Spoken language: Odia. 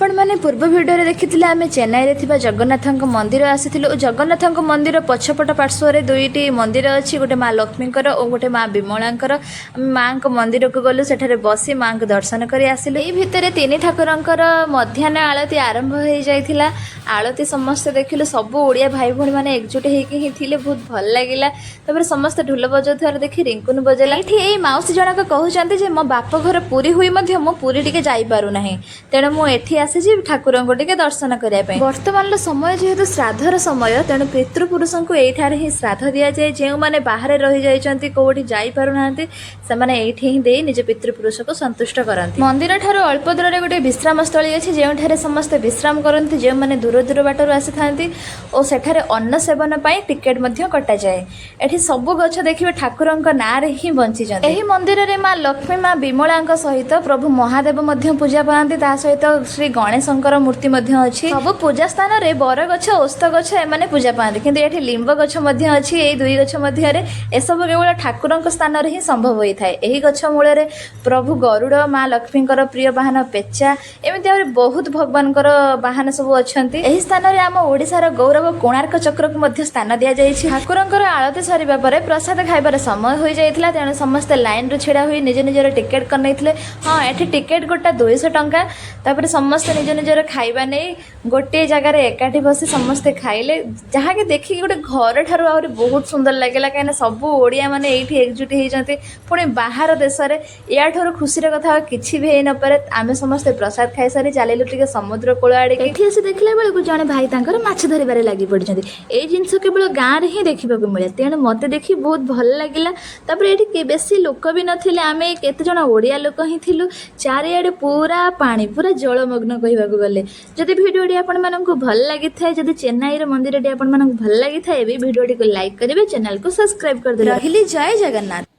ଆପଣମାନେ ପୂର୍ବ ଭିଡ଼ିଓରେ ଦେଖିଥିଲେ, ଆମେ ଚେନ୍ନାଇରେ ଥିବା ଜଗନ୍ନାଥଙ୍କ ମନ୍ଦିର ଆସିଥିଲୁ ଓ ଜଗନ୍ନାଥଙ୍କ ମନ୍ଦିର ପଛପଟ ପାର୍ଶ୍ୱରେ ଦୁଇଟି ମନ୍ଦିର ଅଛି, ଗୋଟେ ମା ଲକ୍ଷ୍ମୀଙ୍କର ଓ ଗୋଟେ ମା ବିମଳାଙ୍କର। ଆମେ ମାଙ୍କ ମନ୍ଦିରକୁ ଗଲୁ, ସେଠାରେ ବସି ମାଙ୍କୁ ଦର୍ଶନ କରି ଆସିଲୁ। ଏଇ ଭିତରେ ତିନି ଠାକୁରଙ୍କର ମଧ୍ୟାହ୍ନ ଆଳତି ଆରମ୍ଭ ହେଇଯାଇଥିଲା। ଆଳତି ସମସ୍ତେ ଦେଖିଲୁ। ସବୁ ଓଡ଼ିଆ ଭାଇ ଭଉଣୀମାନେ ଏକଜୁଟ ହେଇକି ହିଁ ଥିଲେ, ବହୁତ ଭଲ ଲାଗିଲା। ତାପରେ ସମସ୍ତେ ଢୋଲ ବଜାଉଥିବାର ଦେଖି ରିଙ୍କୁନ ବଜେଇଲା। ଏଇଠି ଏଇ ମାଉସୀ ଜଣକ କହୁଛନ୍ତି ଯେ ମୋ ବାପ ଘର ପୁରୀ ହୋଇ ମଧ୍ୟ ମୁଁ ପୁରୀ ଟିକେ ଯାଇପାରୁନାହିଁ, ତେଣୁ ମୁଁ ଏଠି ଆସିଛି ଠାକୁରଙ୍କୁ ଟିକେ ଦର୍ଶନ କରିବା ପାଇଁ। ବର୍ତ୍ତମାନର ସମୟ ଯେହେତୁ ଶ୍ରାଦ୍ଧର ସମୟ, ତେଣୁ ପିତୃପୁରୁଷଙ୍କୁ ଏଇଠାରେ ହିଁ ଶ୍ରାଦ୍ଧ ଦିଆଯାଏ। ଯେଉଁମାନେ ବାହାରେ ରହିଯାଇଛନ୍ତି, କୋଉଠି ଯାଇପାରୁନାହାନ୍ତି, ସେମାନେ ଏଇଠି ହିଁ ଦେଇ ନିଜ ପିତୃପୁରୁଷକୁ ସନ୍ତୁଷ୍ଟ କରନ୍ତି। ମନ୍ଦିର ଠାରୁ ଅଳ୍ପ ଦୂରରେ ଗୋଟେ ବିଶ୍ରାମ ସ୍ଥଳୀ ଅଛି, ଯେଉଁଠାରେ ସମସ୍ତେ ବିଶ୍ରାମ କରନ୍ତି, ଯେଉଁମାନେ ଦୂର ଦୂର ବାଟରୁ ଆସିଥାନ୍ତି ଓ ସେଠାରେ ଅନ୍ନ ସେବନ ପାଇଁ ଟିକେଟ ମଧ୍ୟ କଟାଯାଏ। ଏଠି ସବୁ ଗଛ ଦେଖିବେ ଠାକୁରଙ୍କ ନାଁରେ ହିଁ ବଞ୍ଚିଛନ୍ତି। ଏହି ମନ୍ଦିରରେ ମା ଲକ୍ଷ୍ମୀ, ମା ବିମଳାଙ୍କ ସହିତ ପ୍ରଭୁ ମହାଦେବ ମଧ୍ୟ ପୂଜା ପାଆନ୍ତି। ତା ସହିତ ଶ୍ରୀ ଗଣେଶଙ୍କର ମୂର୍ତ୍ତି ମଧ୍ୟ ଅଛି। ସବୁ ପୂଜା ସ୍ଥାନରେ ବରଗଛ, ଓସ୍ତ ଗଛ ଏମାନେ ପୂଜା ପାଆନ୍ତି, କିନ୍ତୁ ଏଠି ଲିମ୍ବ ଗଛ ମଧ୍ୟ ଅଛି ଏଇ ଦୁଇ ଗଛ ମଧ୍ୟରେ। ଏସବୁ କେବଳ ଠାକୁରଙ୍କ ସ୍ଥାନରେ ହିଁ ସମ୍ଭବ ହୋଇଥାଏ। ଏହି ଗଛ ମୂଳରେ ପ୍ରଭୁ ଗରୁଡ଼, ମା ଲକ୍ଷ୍ମୀଙ୍କର ପ୍ରିୟ ବାହନ ପେଚା, ଏମିତି ଆହୁରି ବହୁତ ଭଗବାନଙ୍କର ବାହନ ସବୁ ଅଛନ୍ତି। ଏହି ସ୍ଥାନରେ ଆମ ଓଡ଼ିଶାର ଗୌରବ କୋଣାର୍କ ଚକ୍ରକୁ ମଧ୍ୟ ସ୍ଥାନ ଦିଆଯାଇଛି। ଠାକୁରଙ୍କର ଆଳତି ସରିବା ପରେ ପ୍ରସାଦ ଖାଇବାର ସମୟ ହୋଇଯାଇଥିଲା। ତେଣୁ ସମସ୍ତେ ଲାଇନରୁ ଛିଡ଼ା ହୋଇ ନିଜ ନିଜର ଟିକେଟ୍ କରିନେଇଥିଲେ। ହଁ, ଏଠି ଟିକେଟ୍ ଗୋଟା 200 ଟଙ୍କା। ତାପରେ ସମସ୍ତେ ନିଜ ନିଜର ଖାଇବା ନେଇ ଗୋଟିଏ ଜାଗାରେ ଏକାଠି ବସି ସମସ୍ତେ ଖାଇଲେ, ଯାହାକି ଦେଖିକି ଗୋଟେ ଘରଠାରୁ ଆହୁରି ବହୁତ ସୁନ୍ଦର ଲାଗିଲା, କାହିଁକିନା ସବୁ ଓଡ଼ିଆ ମାନେ ଏଇଠି ଏକଜୁଟ ହେଇଛନ୍ତି, ପୁଣି ବାହାର ଦେଶରେ। ୟାଠାରୁ ଖୁସିର କଥା ଆଉ କିଛି ବି ହେଇନପାରେ। ଆମେ ସମସ୍ତେ ପ୍ରସାଦ ଖାଇସାରି ଚାଲିଲୁ ଟିକେ ସମୁଦ୍ର କୂଳ ଆଡ଼ିକି। ଏଠି ଆସି ଦେଖିଲା ବେଳକୁ ଜଣେ ଭାଇ ତାଙ୍କର ମାଛ ଧରିବାରେ ଲାଗି ପଡ଼ିଛନ୍ତି। ଏଇ ଜିନିଷ କେବଳ ଗାଁରେ ହିଁ ଦେଖିବାକୁ ମିଳେ, ତେଣୁ ମୋତେ ଦେଖି ବହୁତ ଭଲ ଲାଗିଲା। ତାପରେ ଏଠି ବେଶୀ ଲୋକ ବି ନଥିଲେ, ଆମେ କେତେ ଜଣ ଓଡ଼ିଆ ଲୋକ ହିଁ ଥିଲୁ। ଚାରିଆଡ଼େ ପୁରା ପାଣି, ପୁରା ଜଳମଗ୍ନ କହିବାକୁ ଗଲେ। ଯଦି ଭିଡ଼ିଓଟି ଆପଣମାନଙ୍କୁ ଭଲ ଲାଗିଥାଏ, ଯଦି ଚେନ୍ନାଇର ମନ୍ଦିରଟି ଆପଣମାନଙ୍କୁ ଭଲ ଲାଗିଥାଏ, ବି ଭିଡ଼ିଓଟିକୁ ଲାଇକ୍ କରିବେ, ଚ୍ୟାନେଲକୁ ସବସ୍କ୍ରାଇବ୍ କରିଦେବେ। ରହିଲି, ଜୟ ଜଗନ୍ନାଥ।